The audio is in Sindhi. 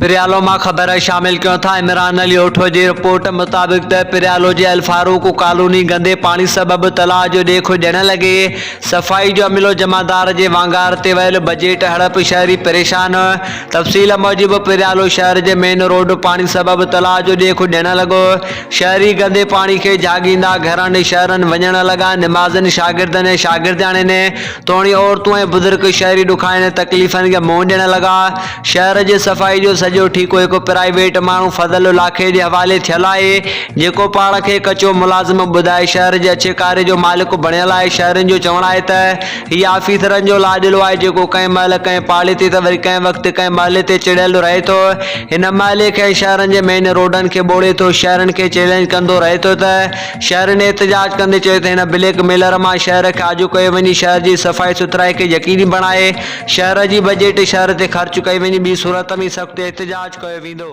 پريالو مان خبر شامل ڪيون ٿا عمران علي اوٺو جي رپورٽ مطابق ته پريالو جي الفاروق ڪالوني گندي پاڻي سبب تلاء جو ڏيک ڏيڻ لڳي، صفائي جو عملو جمعدار جي وانگار تي ويل، بجيٽ هڙپ، شهري پريشان، تفصيل موجب پريالو شهر جي مين روڊ پاڻي سبب تلاء جو ڏيک ڏيڻ لڳو، شهري گندي پاڻي کي جهاڳيندا گهرن شهرن وڃڻ لڳا، نمازين شاگردن ۽ شاگردياڻين توڻي عورتون ۽ بزرگ شهري ڏکائين ۽ تڪليفن کي منهن ڏيڻ لڳا. شهر جي صفائي جو سڄو ٺيڪو هڪ پرائيويٽ ماڻهو فضل لاکي جي حوالي ٿيل آهي، جيڪو پاڻ کي ڪچو ملازم ٻڌائي شهر جي اڇي ڪاري جو مالڪ بڻيل آهي. شهرين جو چوڻ آهي ته هي آفيسرن جو لاڏلو آهي، جيڪو ڪنهن مهل ڪنهن پاڙي تي ته وري ڪنهن وقت ڪنهن محلي تي چڙهيل رهي ٿو. هن محلي کي ۽ شهرن جي مين روڊن کي ٻوڙي ٿو، شهرين کي چئلينج ڪندو رهي ٿو ته شهرين احتجاج ڪندي چيو ته هن بليڪ ميلر مان شهر کي آجو ڪيو وڃي، شهر جي صفائي سٿرائي کي يقيني بڻائي شهر جي بجيٽ شهر تي خرچ ڪئي وڃي، ٻي صورت ۾ سخت احتجاج ڪيو ويندو.